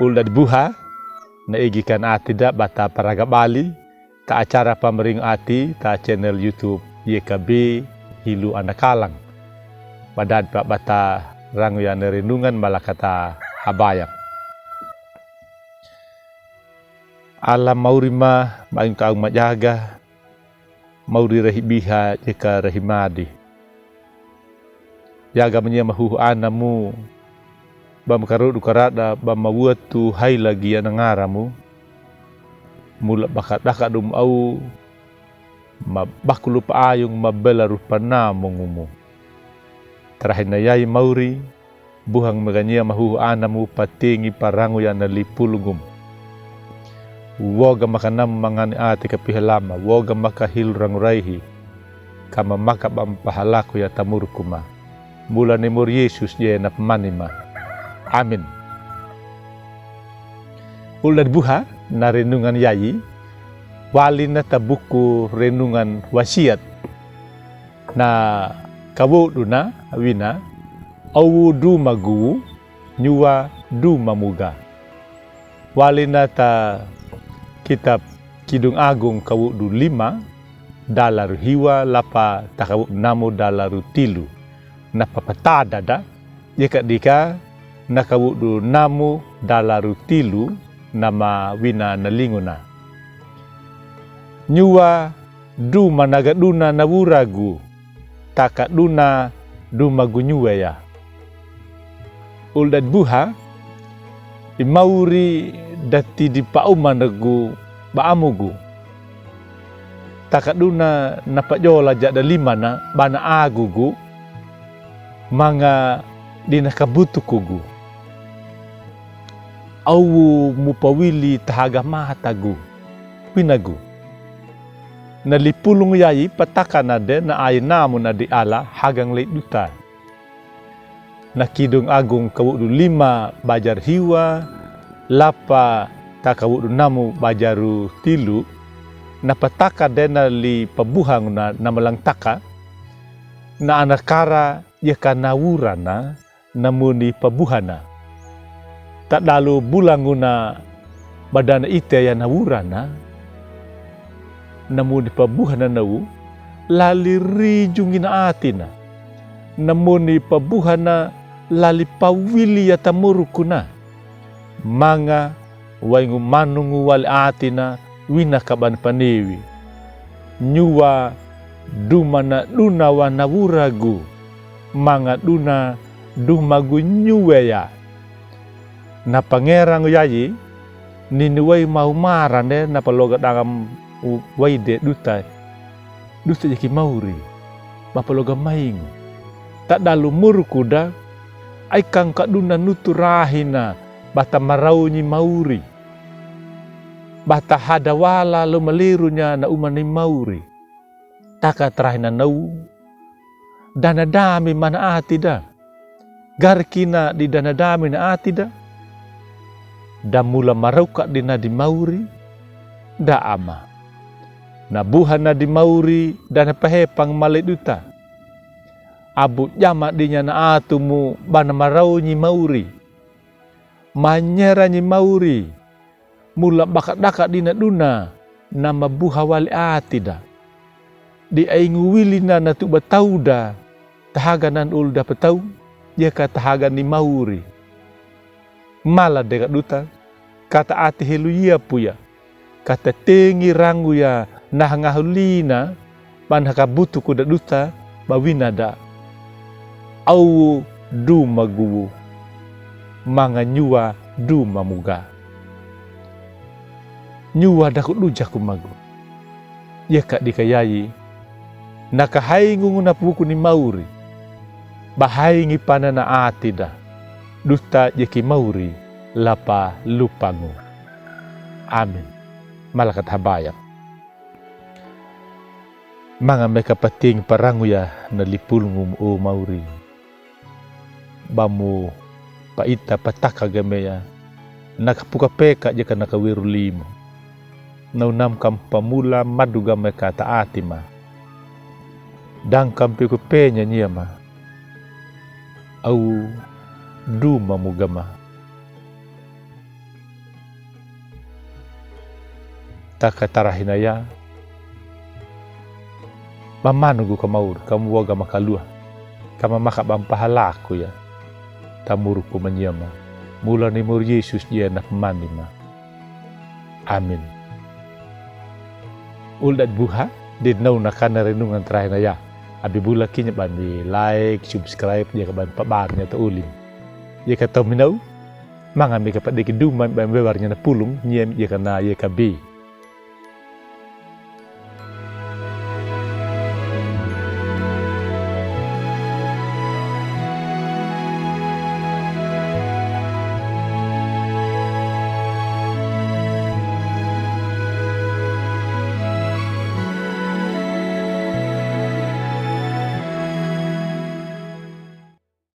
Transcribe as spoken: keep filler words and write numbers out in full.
Ulda di buha, na igi kan ati da bata paraga bali, ta acara pamaringo ati, ta channel YouTube Y K B Hilu Anakalang. Badad pa bata rangu ya na renungan malakata habayang. Ala mauri ma, ma ing ka aung majaga, mauri rahi biha jeka rahi madi. Yaga mania mahuhu ana mu, ba makarodu karada, ba mawatu hai lagi ana ngara mu. Mula baka daka dum au, ma bakulu pa ayung ma bela rupa na mongumu. Tarahi na yai mauri, buhang magania mahuhu ana mu patingi parangu ya na lipulungum. Woga makana mangani ati ka pihalama, woga maka hilu rangu raihi. Kama maka bam pahalaku ya tamurku ma. Mula ni mur Yesus ye na pamani ma. Amin. Ulda di buha, na renungan yai, wali na ta buku renungan wasiat. Na kawodu na wina, awu duma gu, nyuwa duma muga. Wali na ta kitab Kidung Agung kawodu lima, dalaru hiwa lapa ta kawodu namu dalaru tilu. Na papatada da, yeka dika na kawodu namu dalaru tilu na ma wina na linguna. Nyuwa duma naga duna na wuragu, taka duna duma gu nyuwe ya. Ulda di buha, i mauri dati di pauma nagu ba amugu. Taka duna na pajola jada limana bana agugu, manga dina kabutukugu. Awu mu pawili tahaga matagu, winagu. Na lipulung yai patakana de na ai namu na di ala hagang lei duta. Na Kidung Agung kawodu lima bajar hiwa, lapa ta kawodu namu bajaru tilu, na pataka de na li pabuhang na, na malangtaka, na ana kara yeka na wurana, namuni pabuhana. Tadalu bulanguna badana ite ya na wurana, namuni pabuhana nawu, lali rijungi na atina. Namuni pabuhana lali pawili ya tamurukuna. Manga waingu manungu wali atina wina ka bani paniwi. Nyuwa duma na duna wa na wuragu, manga duna duma gu nyuwe ya. Na pangerangu yai, nini wai mau marane na paloga dangam wai de duta. Duta jeki mauri, ba paloga maingu. Tadalu muruku da, ai kangka duna nutu rahina, bata marauni mauri. Bata hada wala lo malerunya na umani mauri. Taka tarahina nau. Dana dami mana ati da. Garikina di dana dami na ati da. Da mula marauka dina di mauri. Da ama. Na buhana di mauri dana pahepang male duta. Abu jama dinya na atumu bana marauni mauri. Manyera ni mauri, mula baka daka dina duna, na mabuha wali ati da. Di aingu wili na na tuba tau da, tahaga nan ul da patau, yeka tahaga ni mauri. Mala deka duta, kata ati helu yapu ya. Kata tengi rangu ya na hangahu lina, bana kabutuku da duta, ba wina da. Au duma guwu, manga nyuwa duma muga. Nyuwa daku dujaku magu. Yeka dika yai, na kahaingu ngu na puku ni mauri. Ba haingi pana na ati da. Duta yeki mauri, lapa lupangu. Amin. Malakat habaya. Manga meka pating parangu ya na lipulungu mu o mauri. Ba mu paita pataka ga meya. Na kapuka peka jeka na kaweru limu. Na unam kam pamula madu ga meka ta ati ma. Dang kam peku penya nia ma. Au duma muga ma. Ka tarahinaya, mamanung gu kamaur ka muwaga makaluwa, ka mamaka bambaha laku ya. Tamuruk ku manyiama, mula ni mur Yesus diya na pemani ma. Amin. Ul dat buha, di nauna kana renungan tarahinaya. Abi bula kinya bami like, subscribe, diya ka bami pabar nya to ulin. Diya ka to minau, manga mi ka padiki duma bami webar nya na pulung, nya mi diya ka na ya ka bi.